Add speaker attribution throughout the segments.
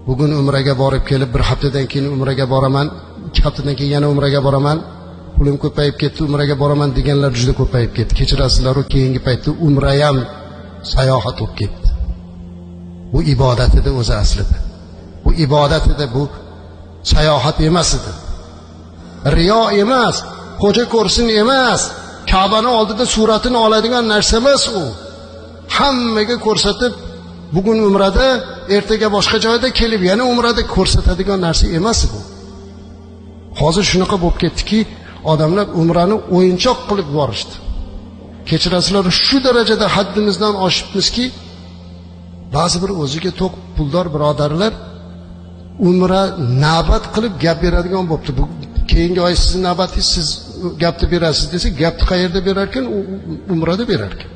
Speaker 1: Bugun umraga borib kelib, bir haftadan keyin umraga boraman, 2 haftadan keyin yana umraga boraman, pulim ko'payib ketdi, umraga boraman deganlar juda ko'payib ketdi. Kechirasizlar, u keyingi paytda umra ham sayohat bo'lib ketdi. Bu ibodat edi o'zi aslida. Bu ibodat edi, bu sayohat emas edi. Riyo emas, xo'ja ko'rsin emas, Ka'bani oldida suratini oladigan narsa emas u. Hammaga ko'rsatib, bugun umrada, ertaga boshqa joyda kelib yana umrada ko'rsatadigan narsa emas bu. Hozir shunaqa bo'lib ketdiki, odamlar umrani o'yinchoq qilib yuborishdi. Kechirasizlar, shu darajada haddimizdan oshibmizki, ba'zi bir o'ziga to'q puldor birodarlar umra navbat qilib gap beradigan bo'pti. Bu keyingi oy sizni navbatingiz, siz gapni berasiz desa, gapni qayerda berarkan? U umrada berarkan.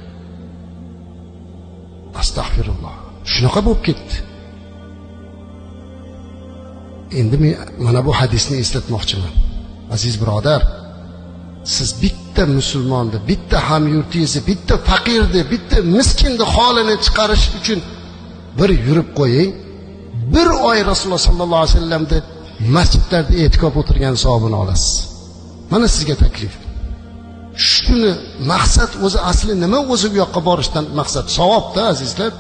Speaker 1: Astag'firulloh. Shunaqa bo'lib ketdi. Endi men mana bu hadisni eslatmoqchiman. Aziz birodar, siz bitta musulmonni, bitta hamyurtingizni, bitta faqirni, bitta miskinni holini chiqarish uchun bir yurib qo'ying. Bir oy Rasululloh sallallohu alayhi vasallamda masjidlarda e'tikof o'tirgan savobini olasiz. Mana sizga taklif. Shuni maqsad o'zi asli nima, o'zi bu yoqqa borishdan maqsad savobda, azizlar.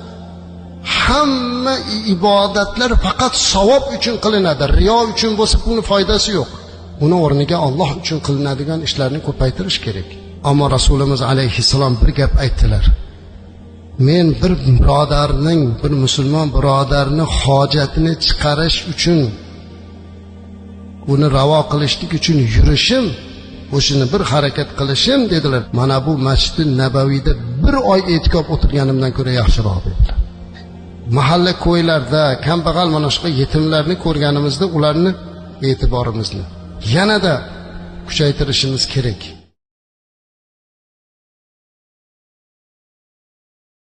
Speaker 1: Hamma ibodatlar faqat savob uchun qilinadi. Riyo uchun bo'lsa buni foydasi yo'q. Uni o'rniga Alloh uchun qilinadigan ishlarni ko'paytirish kerak. Ammo Rasulimiz alayhissalom bir gap aytdilar. Men bir birodarning, bir musulmon birodarning hojatini chiqarish uchun, uni ravo qilishlik uchun yurishim, o'shini bir harakat qilishim dedilar. Mana bu Masjid-i Nabaviyda bir oy e'tikof o'tirganimdan ko'ra yaxshiroq dedilar. Mahalla ko'ylarda kambag'al mana shu yetimlarni ko'rganimizda ularni e'tiborimizni yanada kuchaytirishimiz kerak.